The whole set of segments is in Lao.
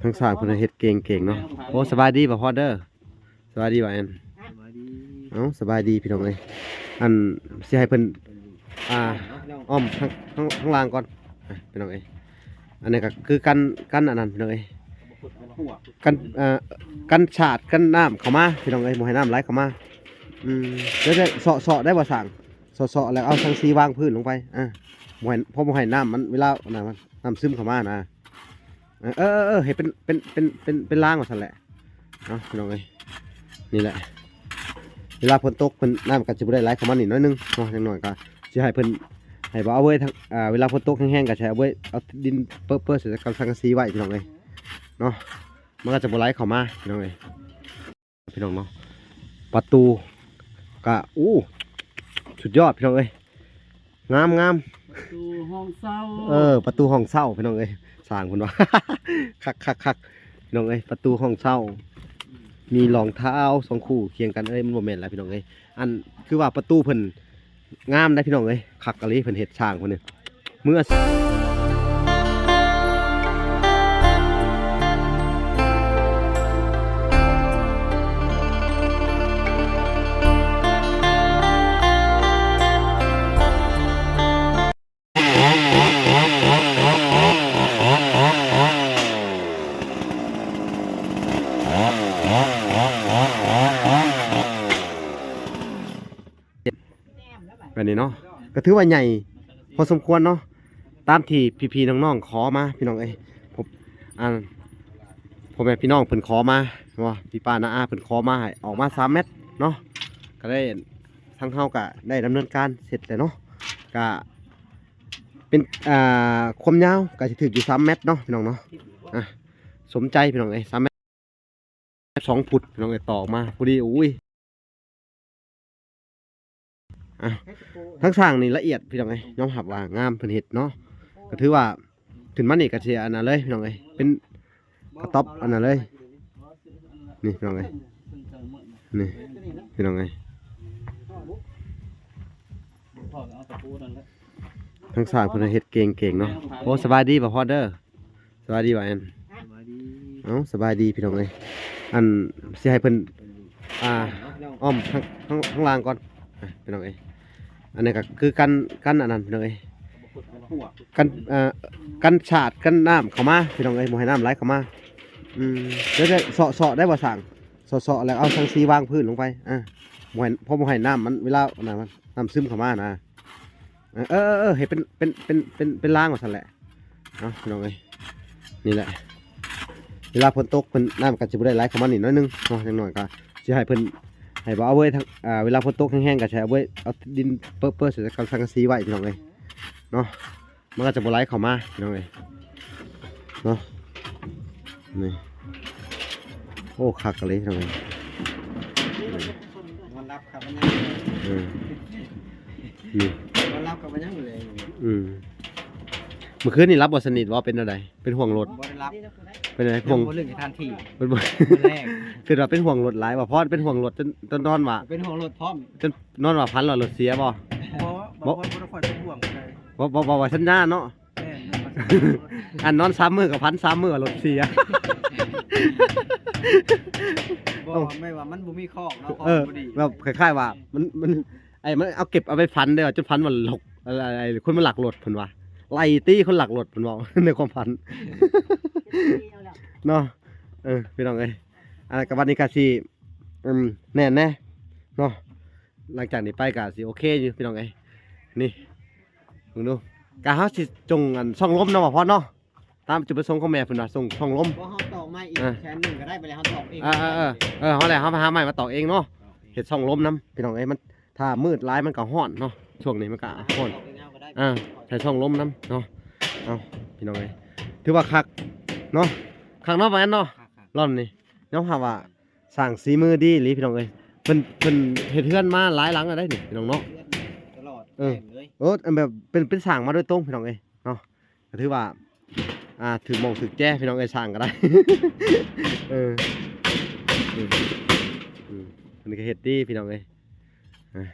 ທາງຊ້າງເພິ່ນເຮັດເກັ່ງໆເນາະ. ໂອ້ ສະບາຍດີບ່າວພອນເດີ. ສະບາຍດີບ່າວແອນ. ສະບາຍດີ. ເອົ້າ ສະບາຍດີພີ່ນ້ອງເອີຍ. ອັນ ຊິໃຫ້ເພິ່ນ ອ່າ ອ້ອມທາງ ທາງ ທາງລ່າງກ່ອນ ອ່າ ພີ່ນ້ອງເອີຍ. ອັນນີ້ກໍຄືກັນ ກັນອັນນັ້ນພີ່ນ້ອງເອີຍ ກັນ ເອີ ກັນສາດກັນນ້ຳເຂົ້າມາພີ່ນ້ອງເອີຍ ບໍ່ໃຫ້ນ້ຳໄຫຼເຂົ້າມາ. ອືມ ດຽວ ເຊາະ ເຊາະໄດ້ບໍ່ຊ່າງ? ເຊາະ ເຊາະແລ້ວເອົາສັງກະສີວາງພື້ນລົງໄປ ອ່າ ບໍ່ໃຫ້ ເພາະບໍ່ໃຫ້ນ້ຳມັນ ເວລາ ນ້ຳ ນ້ຳຊຶມເຂົ້າມານະ. ເອີ ເອີ ເອີ ເຮັດເປັນ ເປັນ ເປັນ ເປັນ ເປັນລາງວ່າຊັ້ນແຫຼະເນາະ ພີ່ນ້ອງເອີຍ. ນີ້ແຫຼະ ເວລາຝົນຕົກເພິ່ນ ນ້ຳກໍຊິບໍ່ໄດ້ໄຫຼເຂົ້າມານີ້ໜ້ອຍໜຶ່ງເນາະ. ຢ່າງໜ້ອຍກໍຊິໃຫ້ເພິ່ນ ໃຫ້ບ່າວເອົາເວີຍ ອ່າ ເວລາຝົນຕົກແຮງໆກໍໃຫ້ເອົາເວີຍ ເອົາດິນເປິບໆໃສ່ກັບສັງກະສີໄວ້ ພີ່ນ້ອງເອີຍເນາະ. ມັນກໍຈະບໍ່ໄຫຼເຂົ້າມາ ພີ່ນ້ອງເອີຍ. ພີ່ນ້ອງເນາະ ປະຕູກະ ໂອ້ ສຸດຍອດພີ່ນ້ອງເອີຍ ງາມໆ. ປະຕູຫ້ອງເຊົ່າ ເອີ ປະຕູຫ້ອງເຊົ່າພີ່ນ້ອງເອີຍ. ຊ່າງເພິ່ນວ່າ ຄັກໆໆ ພີ່ນ້ອງເອີຍ ປະຕູຫ້ອງເຊົ່າ ມີລອງເທົ້າສອງຄູ່ຄຽງກັນ. ເອີຍ ມັນບໍ່ແມ່ນລະພີ່ນ້ອງເອີຍ. ອັນ ຄືວ່າປະຕູເພິ່ນ ງາມໄດ໋ພີ່ນ້ອງເອີຍ ຄັກອີ່ຫຼີ. ເພິ່ນເຮັດຊ່າງເພິ່ນນີ້ ມືອາຊີບ. ແບບນີ້ເນາະ ກໍຖືວ່າໃຫຍ່ພໍສົມຄວນເນາະ ຕາມທີ່ພີ່ໆນ້ອງໆຂໍມາ ພີ່ນ້ອງເອີຍ. ພວກ ອັນ ພໍ່ແມ່ພີ່ນ້ອງເພິ່ນຂໍມາ ວ່າພີ່ປ້ານ້າອາເພິ່ນຂໍມາໃຫ້ອອກມາສາມແມັດເນາະ ກໍໄດ້ ທາງເຮົາກໍໄດ້ດຳເນີນການເສັດແລ້ວເນາະ. ກໍເປັນ ອ່າ ຄວາມຍາວກໍຊິຖືກຢູ່ສາມແມັດເນາະ ພີ່ນ້ອງເນາະ. ອ່າ ສົມໃຈພີ່ນ້ອງເອີຍ ສາມແມັດ ສອງຟຸດພີ່ນ້ອງເອີຍ ຕອກມາພໍດີ. ໂອ້ຍ ອ່ະ ທາງສ້າງນີ້ລະອຽດພີ່ນ້ອງເອີຍ ຍອມຮັບວ່າງາມ ເພິ່ນເຮັດເນາະ. ກໍຖືວ່າຂຶ້ນມານີ້ກໍຊິອັນນັ້ນເລີຍພີ່ນ້ອງເອີຍ ເປັນກະຕັອບອັນນັ້ນເລີຍ ນີ້ພີ່ນ້ອງເອີຍ ນີ້ພີ່ນ້ອງເອີຍ. ທາງສ້າງເພິ່ນເຮັດເກັ່ງໆເນາະ. ໂອ້ ສະບາຍດີບ່າວພອນເດີ. ສະບາຍດີບ່າວແອນ. ສະບາຍດີ. ເອົ້າ ສະບາຍດີພີ່ນ້ອງເອີຍ. ອັນ ຊິໃຫ້ເພິ່ນ ອ່າ ອ້ອມທາງ ທາງ ທາງລ່າງກ່ອນ ອ່າ ພີ່ນ້ອງເອີຍ. ອັນນີ້ກໍຄືກັນ ກັນອັນນັ້ນພີ່ນ້ອງເອີຍ ກັນ ເອີ ກັນສາດກັນນ້ຳເຂົ້າມາພີ່ນ້ອງເອີຍ ບໍ່ໃຫ້ນ້ຳໄຫຼເຂົ້າມາ. ອືມ ດຽວ ເຊາະ ເຊາະໄດ້ບໍ່ຊ່າງ? ເຊາະ ເຊາະແລ້ວເອົາສັງກະສີວາງພື້ນລົງໄປ ອ່າ ບໍ່ໃຫ້ ເພາະບໍ່ໃຫ້ນ້ຳມັນ ເວລາ ນ້ຳຊຶມເຂົ້າມານະ. ເອີ ເອີ ເອີ ເຮັດເປັນ ເປັນ ເປັນ ເປັນ ເປັນລາງວ່າຊັ້ນແຫຼະເນາະ ພີ່ນ້ອງເອີຍ. ນີ້ແຫຼະ ເວລາຝົນຕົກເພິ່ນ ນ້ຳກໍຊິບໍ່ໄດ້ໄຫຼເຂົ້າມານີ້ໜ້ອຍໜຶ່ງເນາະ. ຢ່າງໜ້ອຍກໍຊິໃຫ້ເພິ່ນ ໃຫ້ບ່າວເອົາເວີຍ ອ່າ ເວລາຝົນຕົກແຮງໆກໍໃຫ້ເອົາເວີຍ ເອົາດິນເປິບໆໃສ່ກັບສັງກະສີໄວ້ ພີ່ນ້ອງເອີຍເນາະ. ມັນກໍຈະບໍ່ໄຫຼເຂົ້າມາ ພີ່ນ້ອງເອີຍເນາະ. ນີ້ ໂອ້ ຄັກອີ່ຫຼີ ພີ່ນ້ອງເອີຍ. ນອນຫຼັບຄັບມັນຍັງ ເອີ ນີ້ ນອນຫຼັບຄັບມັນຍັງແລງ. ອືມ ມື້ຄືນນີ້ຫຼັບບໍ່ສະໜິດບໍ່? ເປັນແນວໃດ? ເປັນຫ່ວງລົດ? ບໍ່ໄດ້ຫຼັບ. ເປັນໃດ? ຫ່ວງ ຍັງບໍ່ລຶ້ງທັນທີ ເປັນ ເປັນແລງ. ຄິດວ່າເປັນຫ່ວງລົດຫຼາຍບໍ່? ເພາະເປັນຫ່ວງລົດ ຈົນ ຈົນນອນວ່າ ເປັນຫ່ວງລົດພ້ອມ ຈົນນອນວ່າຝັນວ່າລົດເສຍບໍ່? ບໍ່ ບໍ່ ບໍ່ ບໍ່ຄ່ອຍເປັນຫ່ວງປານໃດ. ບໍ່ ບໍ່ ບໍ່ວ່າສັນຍາເນາະ. ແມ່ນ ອັນນອນສາມມື້ກໍຝັນສາມມື້ວ່າລົດເສຍ. ບໍ່ ເອົ້າ ແມ່ນວ່າມັນບໍ່ມີຄອກເນາະ ຄອກ ເອີ ບໍ່ດີ ແບບຄ້າຍໆວ່າມັນ ມັນ ໄອ້ມັນເອົາເກັບເອົາໄປຝັນເດ້ ຈົນຝັນວ່າຫຼົກ ໄອ້ ໄອ້ຄົນມາລັກລົດເພິ່ນວ່າ ໄລ່ຕີຄົນລັກລົດເພິ່ນເວົ້າໃນຄວາມຝັນເນາະ. ເອີ ພີ່ນ້ອງເອີຍ ອັນນັ້ນກໍບັດນີ້ກໍຊິ ອືມ ແໜ້ນແດ່ເນາະ. ຫຼັງຈາກນີ້ໄປກໍຊິໂອເຄຢູ່ ພີ່ນ້ອງເອີຍ. ນີ້ ເບິ່ງດູ ກະເຮົາຊິຈົ່ງອັນຊ່ອງລົມເນາະ ບ່າວພອນເນາະ. ຕາມຈຸດປະສົງຂອງແມ່ເພິ່ນວ່າສົ່ງຊ່ອງລົມ. ບໍ່ ເຮົາຕອກໄມ້ອີກ ອ່າ ແສນໜຶ່ງກໍໄດ້ ໄປແລ້ວເຮົາຕອກເອງ. ເອີ ເອີ ເອີ ເຮົາແຫຼະ ເຮົາໄປຫາໄມ້ມາຕອກເອງເນາະ ຕອກເອງ ເຮັດຊ່ອງລົມນຳ ພີ່ນ້ອງເອີຍ. ມັນ ຖ້າມືດຫຼາຍມັນກໍຮ້ອນເນາະ ຊ່ວງນີ້ມັນກໍຮ້ອນ. ຕອກເອງເຮົາກໍໄດ້ ອ່າ ໃສ່ຊ່ອງລົມນຳເນາະ. ເອົາ ພີ່ນ້ອງເອີຍ ຖືວ່າຄັກເນາະ ຄັກເນາະ ປານນັ້ນເນາະ. ຄັກໆ ລອບນີ້ຍອມຮັບວ່າ ຊ່າງສີມືດີອີ່ຫຼີ ພີ່ນ້ອງເອີຍ. ເພິ່ນ ເພິ່ນເຮັດເຮືອນມາຫຼາຍຫຼັງແລ້ວໄດ໋ນີ້ ພີ່ນ້ອງເນາະ. ເອີ ເອີ ອັນແບບເປັນ ເປັນຊ່າງມາໂດຍຕົງ ພີ່ນ້ອງເອີຍເນາະ. ກໍຖືວ່າ ອ່າ ຖືກໝ່ອງຖືກແຈ ພີ່ນ້ອງເອີຍ ຊ່າງກໍໄດ້. ເອີ ເອີ ເອີ ອັນນີ້ກໍເຮັດດີ ພີ່ນ້ອງເອີຍ. ອ່າ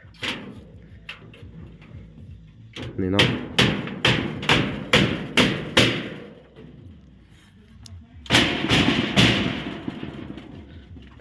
ນີ້ເນາະ.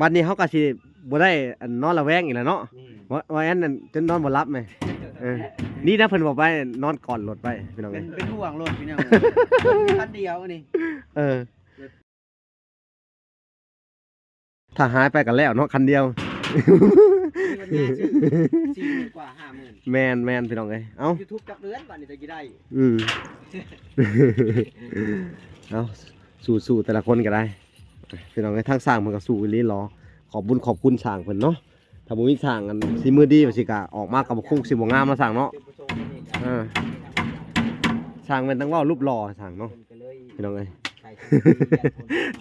ບັດນີ້ເຮົາກໍຊິບໍ່ໄດ້ ອັນ ນອນລະແວງອີກແລ້ວເນາະ ແມ່ນ ວ່າ ວ່າອັນນັ້ນຈົນນອນບໍ່ຫຼັບແໝ່. ເອີ ດີນະເພິ່ນບໍ່ໄປນອນກອດລົດໄປ ພີ່ນ້ອງເອີຍ ເປັນ ເປັນຫ່ວງລົດ ພີ່ນ້ອງ ຄັນດຽວອັນນີ້ ເອີ ຖ້າຫາຍໄປກໍແລ້ວເນາະ ຄັນດຽວ ມີປັນຍາຊື້ ສີ່ໝື່ນກວ່າ ຫ້າໝື່ນ ແມ່ນໆ ພີ່ນ້ອງເອີຍ. ເອົ້າ ຢູທູບຈັກເດືອນ ບັດນີ້ຈະຊິໄດ້ ອືມ ເອົ້າ ສູ້ໆ ແຕ່ລະຄົນກໍໄດ້ ພີ່ນ້ອງເອີຍ. ທາງຊ່າງເພິ່ນກໍສູ້ອີ່ຫຼີຫຼໍ ຂອບບຸນຂອບຄຸນຊ່າງເພິ່ນເນາະ. ຖ້າບໍ່ມີຊ່າງອັນສີມືດີວ່າຊີ້ກະ ອອກມາກໍບໍ່ ຄົງຊິບໍ່ງາມເນາະຊ່າງເນາະ. ເອີ ຊ່າງແມ່ນຕ້ອງເວົ້າຮູບຫຼໍ່ຊ່າງເນາະ ພີ່ນ້ອງເອີຍ.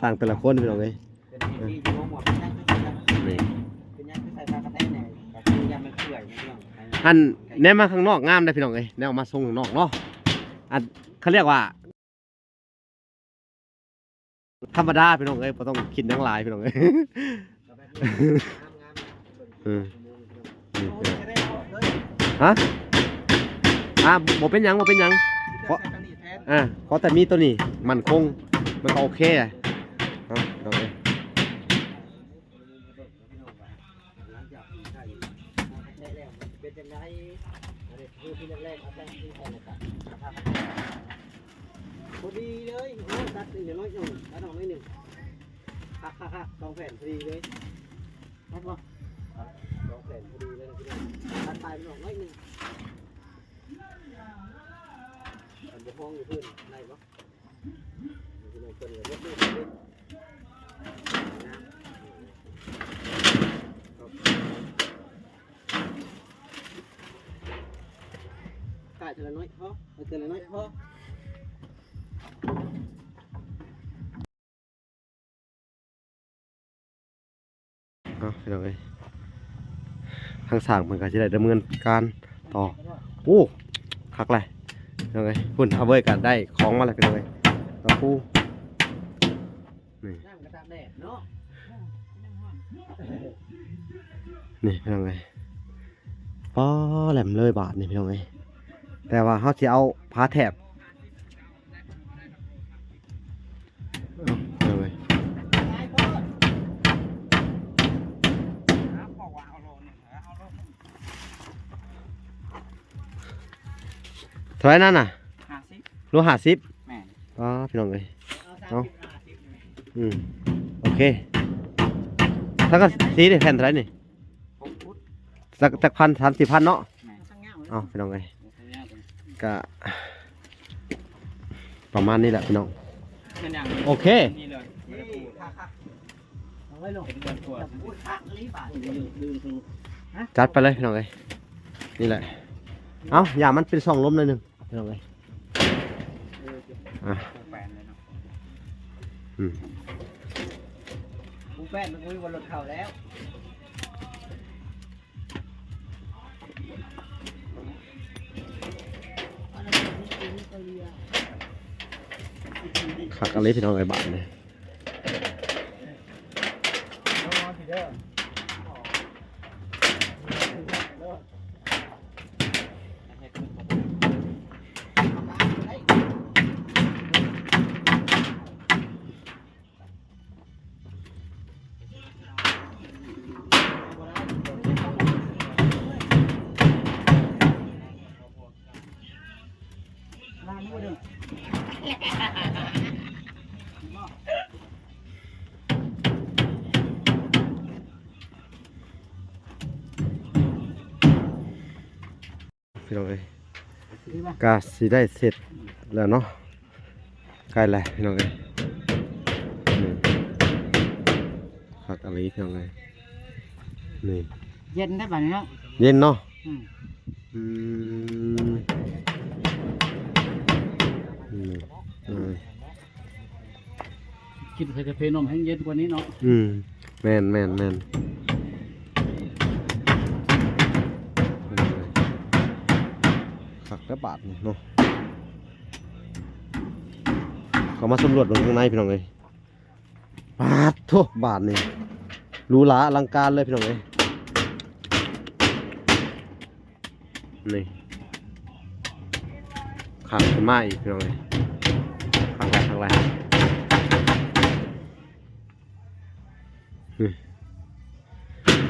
ຊ່າງແຕ່ລະຄົນ ພີ່ນ້ອງເອີຍ ເອີ ນີ້ ອັນແນມມາຂ້າງນອກງາມເດ້ ພີ່ນ້ອງເອີຍ ແນມອອກມາຊົງຂ້າງນອກເນາະ. ອັນ ເຂົາຮຽກວ່າ ທຳມະດາ ພີ່ນ້ອງເອີຍ ບໍ່ຕ້ອງຄິດຫຍັງຫຼາຍ ພີ່ນ້ອງເອີຍ. ເອີ ຮະ ອ່າ ບໍ່ເປັນຫຍັງ ບໍ່ເປັນຫຍັງ ເພາະ ອ່າ ເພາະແຕ່ມີໂຕນີ້ໝັ້ນຄົງ ມັນກໍໂອເຄແຫຼະເນາະ ພີ່ນ້ອງເອີຍ. ເປັນຈັ່ງໃດ ອັນນີ້ຄືທີ່ແລກໆ ເອົາແປ້ງທີ່ໃສ່ແລ້ວກໍ ພໍດີເລີຍ. ໂອ້ ຕັດໜ້ອຍໜຶ່ງ ຕັດອອກໜ້ອຍໜຶ່ງ ຄັກໆໆ ສອງແຜ່ນພໍດີເລີຍ ໄດ້ບໍ່? ສອງແຜ່ນພໍດີເລີຍນະພີ່ນ້ອງ ຕັດປາຍມັນອອກໜ້ອຍໜຶ່ງ. ມັນບໍ່ຫ້ອງຢູ່ພື້ນໄດ້ບໍ່? ກາຍເທື່ອລະໜ້ອຍພໍ ເອົາເທື່ອລະໜ້ອຍພໍ. ເອົາ ພີ່ນ້ອງເອີຍ ທາງຊ່າງເພິ່ນກໍຊິໄດ້ດຳເນີນການຕໍ່. ໂອ້ ຄັກຫຼາຍ ພີ່ນ້ອງເອີຍ. ພຸ້ນ ອາເວີຍກໍໄດ້ຂອງມາແລ້ວ ພີ່ນ້ອງເອີຍ ຕະປູ ນີ້ ນ້ຳກໍຕາກແດດເນາະ ນີ້ ພີ່ນ້ອງເອີຍ. ປ້າ ແຫຼມເລີຍບາດນີ້ ພີ່ນ້ອງເອີຍ. ແຕ່ວ່າເຮົາຊິເອົາຝາແຖບ ເອົາເລີຍ ເທົ່າໃດນັ້ນນະ? ຫ້າສິບ ໂລຫ້າສິບ ແມ່ນ. ປ້າ ພີ່ນ້ອງເອີຍ ເອົາ ອືມ ໂອເຄ. ສັງກະສີນີ້ແຜ່ນເທົ່າໃດນີ້? ຫົກຟຸດ ຈັກ ຈັກພັນ ສາມສີ່ພັນເນາະ. ແມ່ນ ເອົາ ພີ່ນ້ອງເອີຍ ກະປະມານນີ້ແຫຼະ ພີ່ນ້ອງ ໂອເຄ ຈັດໄປເລີຍ ພີ່ນ້ອງເອີຍ. ນີ້ແຫຼະ ເອົາ ຢ່າມັນເປັນຊ່ອງລົມໜ້ອຍໜຶ່ງ ພີ່ນ້ອງເອີຍ. ອ່ະ ແປນເລີຍເນາະ ອືມ ຜູ້ແປນມັນບໍ່ມີບ່ອນລົດເຂົ້າແລ້ວ. ຄັກອີ່ຫຼີ ພີ່ນ້ອງເອີຍ ບາດນີ້. ພີ່ນ້ອງເອີຍ ກະຊິໄດ້ເສັດແລ້ວເນາະ ໃກ້ແລ້ວພີ່ນ້ອງເອີຍ. ນີ້ ຄັກອີ່ຫຼີພີ່ນ້ອງເອີຍ ນີ້ ເຢັນໄດ໋ບາດນີ້ເນາະ ເຢັນເນາະ ອືມ ອືມ ອືມ ອືມ. ຄິດໃສ່ກາເຟນົມແຮງເຢັນກວ່ານີ້ເນາະ ອືມ ແມ່ນໆໆ ຄັກແລ້ວບາດນີ້ເນາະ ເຂົ້າມາສຳຫຼວດເບິ່ງຂ້າງໃນພີ່ນ້ອງເອີຍ. ປາດໂທ້ ບາດນີ້ ຫຼູຫຼາອະລັງການເລີຍພີ່ນ້ອງເອີຍ. ນີ້ ຄັກຂຶ້ນມາອີກພີ່ນ້ອງເອີຍ ຄັກຫຼາຍ ຄັກຫຼາຍ ນີ້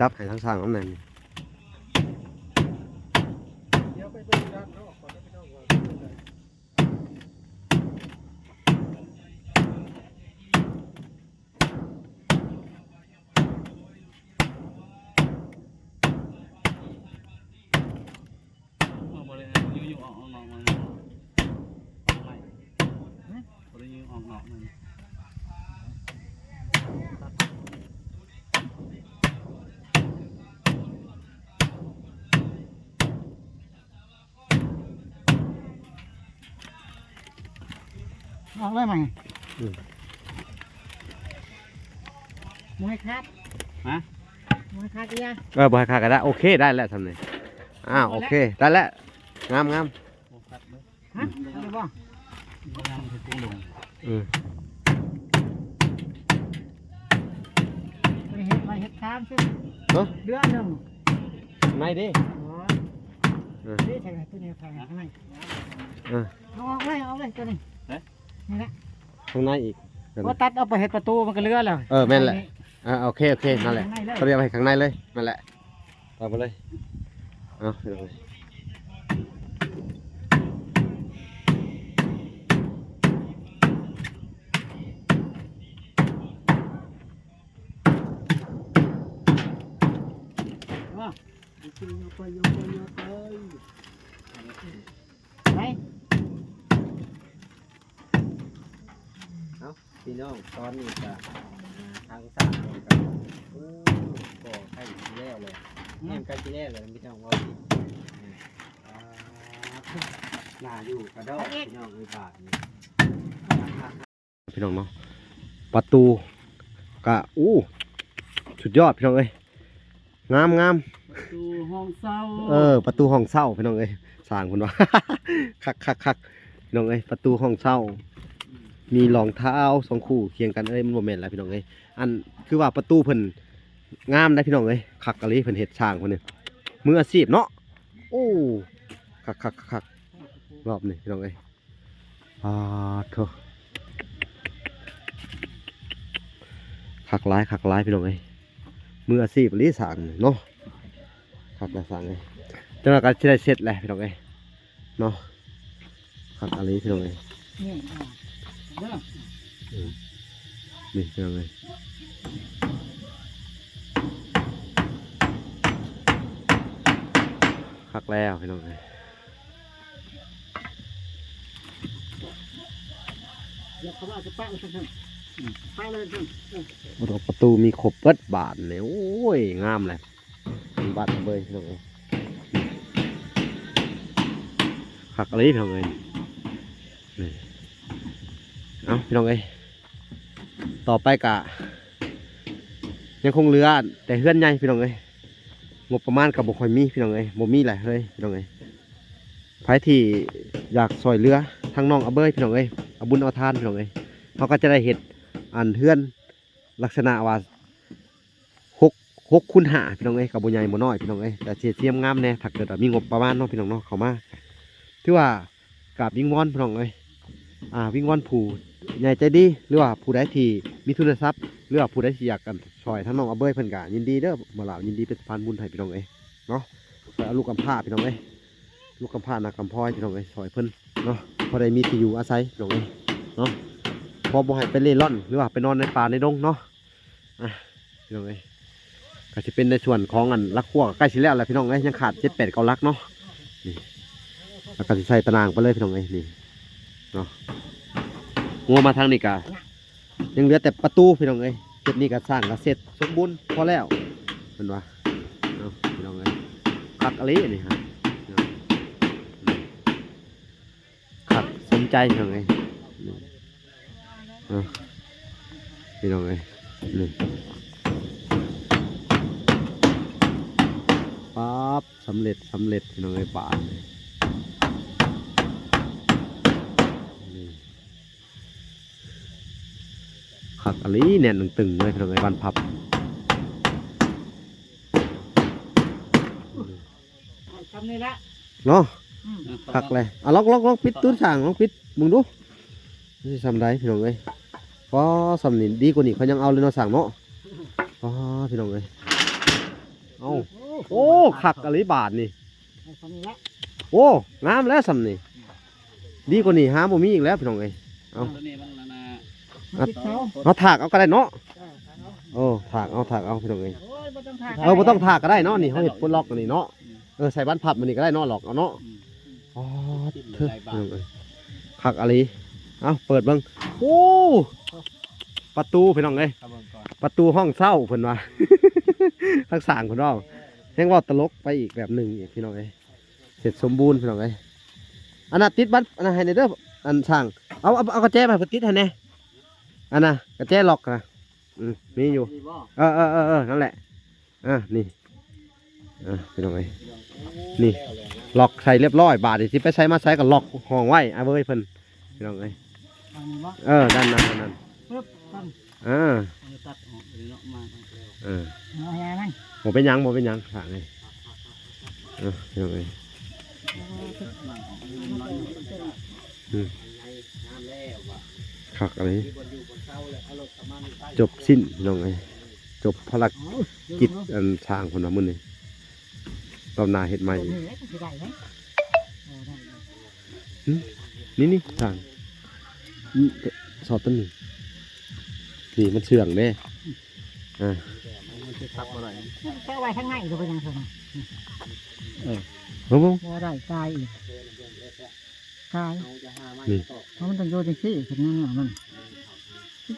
ຈັບໃຫ້ທາງຊ່າງນຳແດ່ນີ້. ອອກເລີຍມັນ ອືມ ບໍ່ໃຫ້ຂາດ ຮະ ບໍ່ໃຫ້ຂາດເອີຍ ເອີ ບໍ່ໃຫ້ຂາດກໍໄດ້ ໂອເຄ ໄດ້ແລ້ວຊ່ຳນີ້ ອ້າວ ໂອເຄ ໄດ້ແລ້ວ ງາມໆ ບໍ່ຂາດເລີຍ ຮະ ເອົາໄດ້ບໍ່ ງາມຄືກຸງລົງ ອືມ ໄປເຮັດ ໄປເຮັດຊາມຊິ ເນາະ ເດືອນໜຶ່ງ ໃນເດ້ ອໍ ເອີ ນີ້ໃສ່ໄວ້ ຕົວນີ້ໃສ່ໄວ້ ເອີ ເອົາອອກເລີຍ ເອົາເລີຍ ຕົວນີ້ ຮະ ນີ້ແຫຼະ ຂ້າງໃນອີກ ບໍ່ຕັດອອກໄປເຮັດປະຕູມັນກໍເຫຼືອແລ້ວ ເອີ ແມ່ນແຫຼະ ອ່າ ໂອເຄ ໂອເຄ ນັ້ນແຫຼະ ຂ້າງໃນເລີຍ ເຂົາເອົາໄວ້ຂ້າງໃນເລີຍ ນັ້ນແຫຼະ ເອົາໄປເລີຍ ເອົາ ໄປ ເອົ້າ ພີ່ນ້ອງ ຕອນນີ້ກະ ອ່າ ທາງຊ່າງເຮົາກະ ໂອ້ ກໍໃກ້ຊິແລ້ວແລ້ວ ອືມ ແຮມໃກ້ຊິແລ້ວແລ້ວ ພີ່ນ້ອງ ເວົ້າຜິດ ອ່າ ໜ້າຢູ່ກະດອກ ພີ່ນ້ອງເອີຍ ບາດນີ້ ພີ່ນ້ອງເນາະ ປະຕູກະ ໂອ້ ສຸດຍອດ ພີ່ນ້ອງເອີຍ ງາມໆ ປະຕູຫ້ອງເຊົ່າ ເອີ ປະຕູຫ້ອງເຊົ່າ ພີ່ນ້ອງເອີຍ ຊ່າງເພິ່ນວ່າ ຄັກໆໆ ພີ່ນ້ອງເອີຍ ປະຕູຫ້ອງເຊົ່າ ອືມ ມີລອງເທົ້າສອງຄູ່ຄຽງກັນ ເອີຍ ມັນບໍ່ແມ່ນລະ ພີ່ນ້ອງເອີຍ ອັນ ຄືວ່າປະຕູເພິ່ນງາມໄດ໋ ພີ່ນ້ອງເອີຍ ຄັກອີ່ຫຼີ ເພິ່ນເຮັດຊ່າງເພິ່ນນີ້ ມືອາຊີບເນາະ ໂອ້ ຄັກໆໆ ລອບນີ້ ພີ່ນ້ອງເອີຍ ອາໂທ້ ຄັກຫຼາຍ ຄັກຫຼາຍ ພີ່ນ້ອງເອີຍ ມືອາຊີບອີ່ຫຼີຊ່າງເນາະ ຄັກຫຼາຍຊ່າງເອີຍ ຈັກໜ່ອຍກໍຊິໄດ້ເສັດແຫຼະ ພີ່ນ້ອງເອີຍເນາະ ຄັກອີ່ຫຼີ ພີ່ນ້ອງເອີຍ ນີ້ ອ່າ ເດີ ອືມ ນີ້ ພີ່ນ້ອງເອີຍ ຄັກແລ້ວ ພີ່ນ້ອງເອີຍ. ເຂົ້າມາຈະປະໄວ້ຊັ້ນ ອືມ ປະເລີຍຊັ້ນ ເອີ ໂອ້ ປະຕູມີຄົບເບິດບາດນີ້ ໂອ້ຍ ງາມແຫຼະ ບ້ານເບີຍ ພີ່ນ້ອງເອີຍ ຄັກອີ່ຫຼີ ພີ່ນ້ອງເອີຍ ນີ້ ເອົ້າ ພີ່ນ້ອງເອີຍ ຕໍ່ໄປກະຍັງຄົງເຫຼືອແຕ່ເຮືອນໃຫຍ່ ພີ່ນ້ອງເອີຍ ງົບປະມານກໍບໍ່ຄ່ອຍມີ ພີ່ນ້ອງເອີຍ ບໍ່ມີຫຼາຍເລີຍ ພີ່ນ້ອງເອີຍ ໃຜທີ່ຢາກຊ່ອຍເຫຼືອທາງນ້ອງອາເບີຍ ພີ່ນ້ອງເອີຍ ເອົາບຸນເອົາທານ ພີ່ນ້ອງເອີຍ ເຮົາກໍຈະໄດ້ເຮັດ ອັນ ເຮືອນລັກສະນະວ່າ ຫົກ ຫົກຄູນຫ້າ ພີ່ນ້ອງເອີຍ ກໍບໍ່ໃຫຍ່ບໍ່ນ້ອຍ ພີ່ນ້ອງເອີຍ ແຕ່ຊິສຽມງາມແດ່ ຖ້າເກີດວ່າມີງົບປະມານເນາະ ພີ່ນ້ອງເນາະ ເຂົ້າມາ ຖືວ່າກາບວິງວອນ ພີ່ນ້ອງເອີຍ ອ່າ ວິງວອນຜູ້ໃຫຍ່ໃຈດີ ຫຼືວ່າຜູ້ໃດທີ່ມີທຶນທະຊັບ ຫຼືວ່າຜູ້ໃດທີ່ຢາກ ອັນ ຊ່ອຍທາງນ້ອງອາເບີຍ ເພິ່ນກໍຍິນດີເດີ ບໍ່ລາວຍິນດີເປັນສະພານບຸນໃຫ້ ພີ່ນ້ອງເອີຍ ເນາະ ເພື່ອເອົາລູກກຳພ້າ ພີ່ນ້ອງເອີຍ ລູກກຳພ້ານາກກຳພ້ອຍ ພີ່ນ້ອງເອີຍ ຊ່ອຍເພິ່ນເນາະ ພໍໄດ້ມີທີ່ຢູ່ອາໄສ ພີ່ນ້ອງເອີຍ ເນາະ ພໍບໍ່ໃຫ້ໄປເລ່ລ່ອນ ຫຼືວ່າໄປນອນໃນປ່າໃນດົງເນາະ ອ່ະ ພີ່ນ້ອງເອີຍ ກໍຊິເປັນໃນສ່ວນຂອງ ອັນ ຫຼັກຄົວ ໃກ້ຊິແລ້ວແຫຼະ ພີ່ນ້ອງເອີຍ ຍັງຂາດເຈັດ ແປດ ເກົ້າ ຫຼັກເນາະ ນີ້ ແລ້ວກໍຊິໃສ່ຕາໜ່າງໄປເລີຍ ພີ່ນ້ອງເອີຍ ນີ້ເນາະ ງົວມາທາງນີ້ກໍ ຍັງເຫຼືອແຕ່ປະຕູ ພີ່ນ້ອງເອີຍ ເຂດນີ້ກໍສ້າງກໍເສັດສົມບູນພໍແລ້ວ ເພິ່ນວ່າເນາະ ພີ່ນ້ອງເອີຍ ຄັກອີ່ຫຼີນີ້ຮະ ຄັກສົມໃຈ ພີ່ນ້ອງເອີຍ ເນາະ ພີ່ນ້ອງເອີຍ ນີ້ ປັບ ສຳເລັດ ສຳເລັດ ພີ່ນ້ອງເອີຍ ບາດນີ້ ນີ້ ຄັກອີ່ຫຼີ ແໜ້ນຕຶງໆ ເລີຍ ພີ່ນ້ອງເອີຍ ບານພັບ ເອົາຊ່ຳນີ້ລະ ເນາະ ອືມ ຄັກເລີຍ ເອົາ ລອງ ລອງ ລອງປິດຕູຊ່າງ ລອງປິດເບິ່ງດູ ມັນຊິຊ່ຳໃດ ພີ່ນ້ອງເອີຍ ອໍ ຊ່ຳນີ້ ດີກວ່ານີ້ເຂົາຍັງເອົາເລີຍເນາະ ຊ່າງເນາະ ອໍ ພີ່ນ້ອງເອີຍ ເອົາ ໂອ້ ໂອ້ ຄັກອີ່ຫຼີບາດນີ້ ເອົາຊ່ຳນີ້ລະ ໂອ້ ງາມແລ້ວຊ່ຳນີ້ ດີກວ່ານີ້ຫາບໍ່ມີອີກແລ້ວ ພີ່ນ້ອງເອີຍ ເອົາ ຕົວນີ້ມັນອັນນ່າ ເອົາຖາກເອົາກໍໄດ້ເນາະ ເອີ ຖາກເອົາ ຖາກເອົາ ພີ່ນ້ອງເອີຍ ໂອ້ຍ ບໍ່ຕ້ອງຖາກ ເອີ ບໍ່ຕ້ອງຖາກກໍໄດ້ເນາະ ນີ້ເຮົາເຮັດປົດລັອກອັນນີ້ເນາະ ອືມ ເອີ ໃສ່ບານພັບມັນນີ້ກໍໄດ້ເນາະ ລັອກເອົາເນາະ ອືມ ອໍ ເທີ ພີ່ນ້ອງເອີຍ ຄັກອີ່ຫຼີ ເອົາ ເປີດເບິ່ງ ໂອ້ ປະຕູ ພີ່ນ້ອງເອີຍ ເອົາເບິ່ງກ່ອນ ປະຕູຫ້ອງເຊົ່າ ເພິ່ນວ່າ ທາງຊ່າງເພິ່ນເວົ້າ ແຮ່ງເວົ້າຕະຫຼົກໄປອີກແບບໜຶ່ງອີກ ພີ່ນ້ອງເອີຍ ເສັດສົມບູນ ພີ່ນ້ອງເອີຍ ອັນນ່າ ຕິດບັດ ອັນນ່າ ໃຫ້ແດ່ເດີ ອັນຊ່າງ ເອົາ ເອົາ ເອົາກະແຈມາເພິ່ນຕິດໃຫ້ແດ່ ອັນນ່າ ກະແຈລັອກນະ ອືມ ມີຢູ່ ເອີ ເອີ ເອີ ເອີ ນັ້ນແຫຼະ ອ່າ ນີ້ ອ່າ ພີ່ນ້ອງເອີຍ ນີ້ ລັອກໃສ່ລຽບຮ້ອຍ ບາດນີ້ຊິໄປໃສມາໃສກໍລັອກຫ້ອງໄວ້ ອາເວີຍເພິ່ນ ພີ່ນ້ອງເອີຍ ເອີ ນັ້ນໆໆ ປຶບ ເອີ ຕັດອອກເລີຍເນາະ ມາ ເອີ ເອົາໃຫ້ມັນ ບໍ່ເປັນຫຍັງ ບໍ່ເປັນຫຍັງ ສ້າງໃຫ້ ເອີ ພີ່ນ້ອງເອີຍ ອືມ ຄັກອີ່ຫຼີ ຈົບສິ້ນ ພີ່ນ້ອງເອີຍ ຈົບພາລະກິດ ອັນ ຊ່າງເພິ່ນວ່າມື້ນີ້ ລອບໜ້າເຮັດໃໝ່ອີກ ນີ້ ນີ້ ຊ່າງ ນີ້ ຊອດຕົວນີ້ ນີ້ມັນເຊື່ອງເດ້ ອ່າ ມັນຊິຂັບບໍ່ໄດ້ ຈະໄວ້ທາງໃນກໍເປັນຫຍັງຊັ້ນ ເອີ ບໍ່ ບໍ່ ບໍ່ໄດ້ ຕາຍອີກ ຕາຍ ນີ້ ເພາະມັນຕ້ອງຢູ່ຈັ່ງຊີ້ ເປັນແນວນີ້ມັນ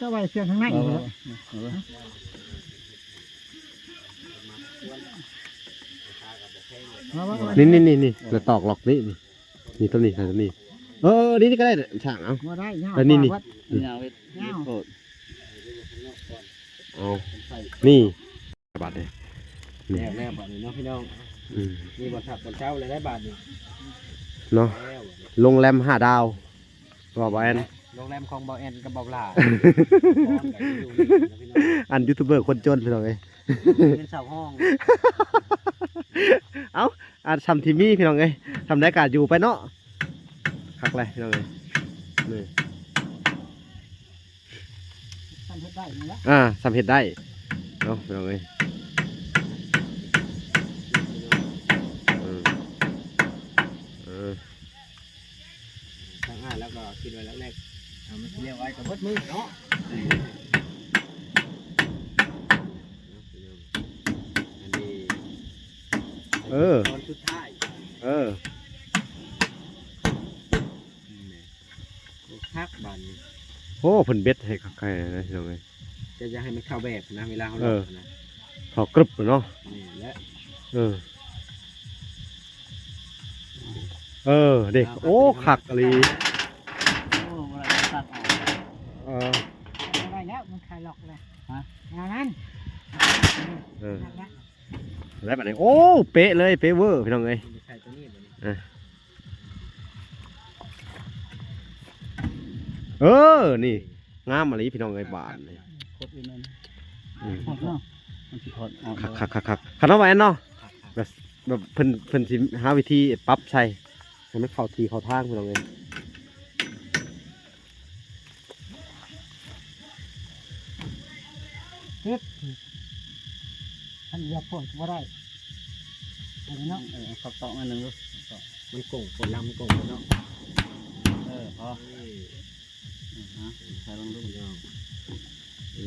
ຈະໄວ້ເຊື່ອງທາງໃນ ເອີ ເອີ ນີ້ ນີ້ ນີ້ ນີ້ ແລ້ວຕອກລັອກນີ້ ນີ້ ນີ້ ຕົວນີ້ ຕົວນີ້ ເອີ ນີ້ ນີ້ກໍໄດ້ ຊ່າງເອົາ ບໍ່ໄດ້ ຍາວ ແລ້ວນີ້ ນີ້ ກວ່າເບິດ ນີ້ ຍາວເຮັດ ຍາວ ເຮັດໂພດ ເອົາ ນີ້ ບາດນີ້ ນີ້ ແລ້ວ ແລ້ວບາດນີ້ເນາະ ພີ່ນ້ອງ ອືມ ມີບ່ອນພັກບ່ອນເຊົາແລ້ວໄດ໋ບາດນີ້ ເນາະ ແລ້ວ ໂຮງແຮມຫ້າດາວ ບໍ່ ບໍ່ແມ່ນ ໂຮງແຮມຂອງບໍ່ແອນກັບບໍ່ຫຼ້າ ອັນຢູທູບເບີຄົນຈົນ ພີ່ນ້ອງເອີຍ ເປັນຊາວຫ້ອງ ເອົ້າ ອັນຊ່ຳທີ່ມີ ພີ່ນ້ອງເອີຍ ຊ່ຳໃດກໍຢູ່ໄປເນາະ ຄັກແຫຼະ ພີ່ນ້ອງເອີຍ ນີ້ ຊ່ຳເຮັດໄດ້ນີ້ແຫຼະ ອ່າ ຊ່ຳເຮັດໄດ້ເນາະ ພີ່ນ້ອງເອີຍ ເອີ ເອີ ທາງອ້າຍລາວກໍຄິດໄວ້ແລ້ວແຫຼະ ເອົາມັນຊິລ້ຽງໄວ້ກໍເບິດມື້ເນາະ ອັນນີ້ ເອີ ຕອນສຸດທ້າຍ ເອີ. ຄັກບາດນີ້. ໂອ້ ເພິ່ນເບັດໃຫ້ຄັກໃຫ້ນະ ພີ່ນ້ອງເອີຍ. ຈະ ຈະໃຫ້ມັນເຂົ້າແບບນະ ເວລາເຮົາ ເອີ ລັອກນະ ເຂົ້າກຶບເນາະ. ນີ້ແຫຼະ ເອີ ເອີ ເດ້. ເອົາ ໂອ້ ຄັກອີ່ຫຼີ. ໂອ້ ບໍ່ໄດ້ຕັດອອກ. ເອີ ບໍ່ໄດ້ແລ້ວ ມັນຄາຍລັອກແລ້ວ. ຮະ? ແນວນັ້ນ. ເອີ ນັ້ນແຫຼະ. ແລ້ວບາດນີ້ ໂອ້ ເປະເລີຍ ເປະເວີ ພີ່ນ້ອງເອີຍ. ໃສ່ຕົວນີ້ບາດນີ້ ອ່ະ ເອີ ນີ້ ງາມອີ່ຫຼີ ພີ່ນ້ອງເອີຍ ບາດນີ້. ຂົດອີກແມ່ນ ອືມ ຂົດເນາະ ມັນຊິຂອດອອກ. ຄັກໆໆໆ ຄັນເອົາໄວ້ອັນເນາະ ແບບ ແບບເພິ່ນ ເພິ່ນຊິຫາວິທີປັບໃສ່ ໃຫ້ມັນເຂົ້າທີ່ເຂົ້າທາງ ພີ່ນ້ອງເອີຍ. ເຮັດ ຄັນຢາກໂພດກໍບໍ່ໄດ້ ອັນນີ້ເນາະ. ເອີ ເອົາເຂົ້າຕອກໜ້ອຍໜຶ່ງດູ ມັນໂກ່ງໂພດ ລຳມັນໂກ່ງໂພດເນາະ. ເອີ ພໍ ນີ້ ອື ໃສ່ລົງດູ. ນີ້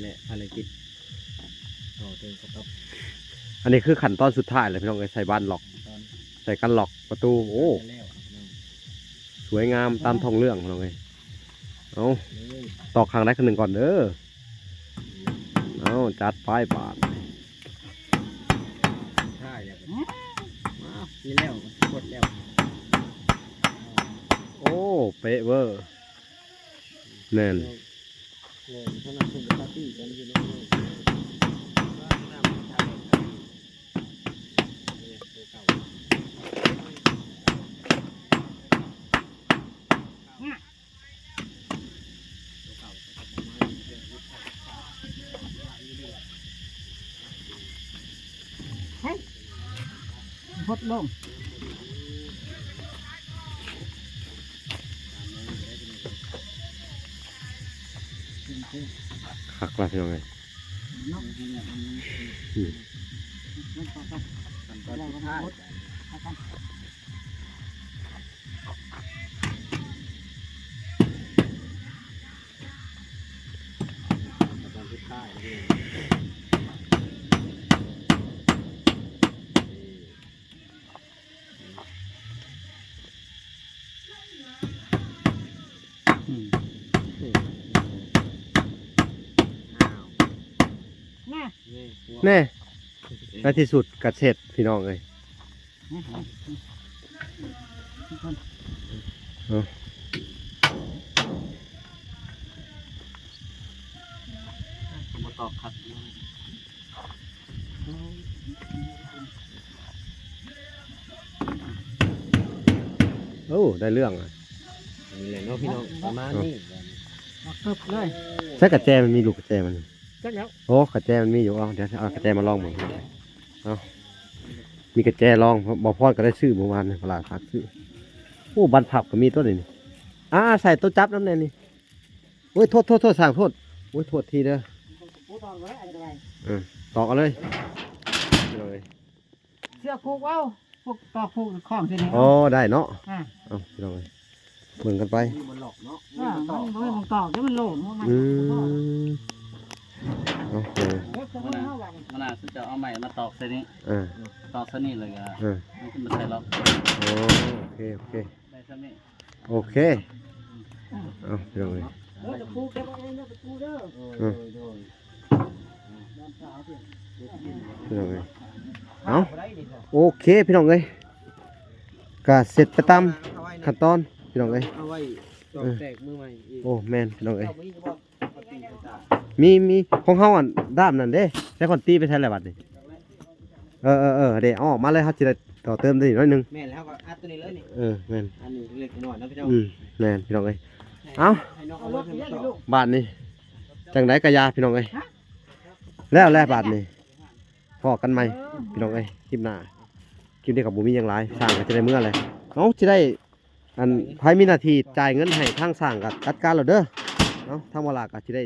ແຫຼະ ພາລະກິດຕໍ່ເຕີມກະຕັບ. ອັນນີ້ຄືຂັ້ນຕອນສຸດທ້າຍແລ້ວ ພີ່ນ້ອງເອີຍ ໃສ່ບານລັອກ ໃສ່ກັນລັອກປະຕູ. ໂອ້ ແລ້ວ ສວຍງາມຕາມທ້ອງເລື່ອງ ພີ່ນ້ອງເອີຍ. ເອົາ ເອີ ຕອກຂ້າງໃດຂ້າງໜຶ່ງກ່ອນເດີ. ເອົາ ຈັດໄປບາດນີ້ ທ້າຍແລ້ວ. ມາ ນີ້ແລ້ວ ກົດແລ້ວ. ໂອ້ ເປະເວີ ແມ່ນ. ແມ່ນ ເທົ່ານັ້ນເພິ່ນກໍປາຕີ້ກັນຢູ່ເນາະ. ເຮີ້ຍ ຫົດລົງ ຄັກລະ ພີ່ນ້ອງເອີຍ. ເນາະ ອືມ ຂັ້ນຕອນສຸດທ້າຍ ຕອນສຸດທ້າຍເດ້. ອືມ ແນ່ ໃນທີ່ສຸດກໍເສັດ ພີ່ນ້ອງເອີຍ. ເອົາ ບໍ່ຕອກຄັກ. ໂອ້ ໄດ້ເລື່ອງອະ. ນີ້ແຫຼະເນາະ ພີ່ນ້ອງ ປະມານນີ້ ມາເກີບເລີຍ. ໃສ່ກະແຈ ມັນມີລູກກະແຈມັນ ຈັກແລ້ວ. ໂອ້ ກະແຈມັນມີຢູ່. ເອົາ ດຽວເອົາກະແຈມາລອງເບິ່ງ. ເອົາ ມີກະແຈລອງ ບໍ່ພອນກໍໄດ້ຊື້ມື້ວານນີ້ ຕະຫຼາດພັກຊື້. ໂອ້ ບານພັບກໍມີຕົວນີ້. ອ່າ ໃສ່ຕົວຈັບນຳແດ່ນີ້. ໂອ້ຍ ໂທດ ໂທດ ໂທດ ຊ່າງໂທດ. ໂອ້ຍ ໂທດທີເດີ. ເອີ ຕອກເອົາເລີຍ ເອົາເລີຍ. ເຊືອກຜູກເອົາ ຜູກ ຕອກຜູກຄ້ອງຊິນີ້. ອໍ ໄດ້ເນາະ. ອ່າ ເອົາ ພີ່ນ້ອງເອີຍ ເບິ່ງກັນໄປ. ມັນບໍ່ລັອກເນາະ. ອ່າ ມັນບໍ່ມີໝ່ອງຕອກເດ້ ມັນໂລ່ງ. ອືມ ເອົາ ເອີ ມື້ໜ້າ ມື້ໜ້າຊິເຈົ້າເອົາໄມ້ມາຕອກໃສ່ນີ້. ເອີ ຕອກໃສ່ນີ້ ແລ້ວກໍ ເອີ ມັນຂຶ້ນມາໃສ່ລັອກ. ອໍ ໂອເຄ ໂອເຄ ໄດ້ສ່ຳນີ້. ໂອເຄ ເອົາ ພີ່ນ້ອງເອີຍ ເດີ ຕະປູເກັບເອົາເອງເດີ ຕະປູເດີ. ເອີ ໂດຍ ໂດຍ ພີ່ນ້ອງເອີຍ ເອົາ ໂອເຄ ພີ່ນ້ອງເອີຍ ກະເສັດໄປຕາມຂັ້ນຕອນ ພີ່ນ້ອງເອີຍ. ເອົາໄວ້ຕອກແຕກມື້ໃໝ່ອີກ. ໂອ້ ແມ່ນ ພີ່ນ້ອງເອີຍ. ມີ ມີ ຂອງເຮົາອັນດ້າມນັ້ນເດ້ ໃຊ້ຄອນຕີໄປໃສແລ້ວບັດນີ້? ເອີ ເອີ ເອີ ເດ້ ເອົາອອກມາເລີຍ ເຮົາຊິໄດ້ຕໍ່ເຕີມໄດ້ໜ້ອຍໜຶ່ງ. ແມ່ນ ແລ້ວກໍອັດຕົວນີ້ເລີຍນີ້. ເອີ ແມ່ນ ອັນນີ້ເລັກນ້ອຍເນາະ ພີ່ນ້ອງ. ອືມ ແມ່ນ ພີ່ນ້ອງເອີຍ. ເອົາ ໃຫ້ນ້ອງເອົາລົງ ບາດນີ້ ຈັ່ງໃດກໍຢ່າ ພີ່ນ້ອງເອີຍ. ແລ້ວແຫຼະ ບາດນີ້ ພໍ້ກັນໃໝ່ ພີ່ນ້ອງເອີຍ ຄລິບໜ້າ. ຄລິບນີ້ກໍບໍ່ມີຫຍັງຫຼາຍ ຊ່າງກໍຈະໄດ້ເມືອແຫຼະ. ເອົາ ຊິໄດ້ ອັນ ໃຜມີໜ້າທີ່ຈ່າຍເງິນໃຫ້ທາງຊ່າງກໍຈັດການໂລດເດີ. ເອົາ ທາງບໍ່ຫຼ້າກໍຊິໄດ້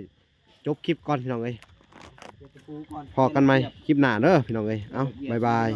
ຈົບຄລິບກ່ອນ ພີ່ນ້ອງເອີຍ. ພໍ້ກັນໃໝ່ຄລິບໜ້າເດີ ພີ່ນ້ອງເອີຍ. ເອົາ ບາຍບາຍ.